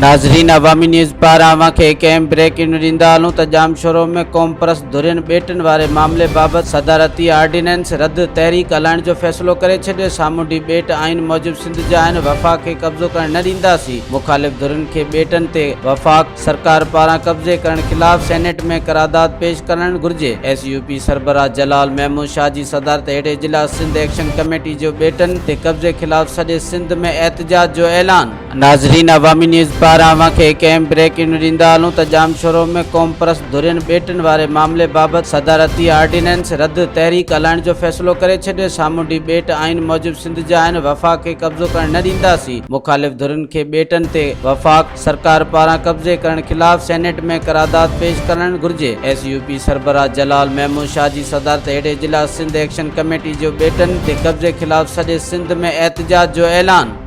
ناظرين عوامي نيوز پاران اوهان کي هڪ اهم بريڪنگ نيوز ڏيندا هلون ته ڄامشورو ۾ قومپرست ڌرين ٻيٽن واري معاملي بابت صدارتي آرڊيننس رد تحريڪ هلائڻ جو فيصلو ڪري ڇڏيو، سامونڊي ٻيٽ آئين موجب سنڌ جا آهن، وفاق کي قبضو ڪرڻ نه ڏينداسين، مخالف ڌرين کي ٻيٽن تي وفاق سرڪار پاران قبضي ڪرڻ خلاف سينيٽ ۾ قرارداد پيش ڪرڻ گهرجي، ايس يو پي سربراهه جلال محمود شاهه جي صدارت هيٺ اجلاس سنڌ ايڪشن ڪميٽي جو ٻيٽن تي قبضي خلاف سڄي سنڌ ۾ احتجاج جو اعلان. ناظرين عوامي نيوز پاران اوهان کي هڪ اهم بريڪنگ نيوز ڏيندا هلون ته ڄامشورو ۾ قومپرست ڌرين ٻيٽن واري معاملي بابت صدارتي آرڊيننس رد تحريڪ هلائڻ جو فيصلو ڪري ڇڏيو، سامونڊي ٻيٽ آئين موجب سنڌ جا آهن، وفاق کي قبضو ڪرڻ نه ڏينداسين، مخالف ڌرين کي ٻيٽن تي وفاق سرڪار پاران قبضي ڪرڻ خلاف سينيٽ ۾ قرارداد پيش ڪرڻ گهرجي، ايس يو پي سربراهه جلال محمود شاهه جي صدارت هيٺ اجلاس سنڌ ايڪشن ڪميٽي جو ٻيٽن تي قبضي خلاف سڄي سنڌ ۾ احتجاج جو اعلان.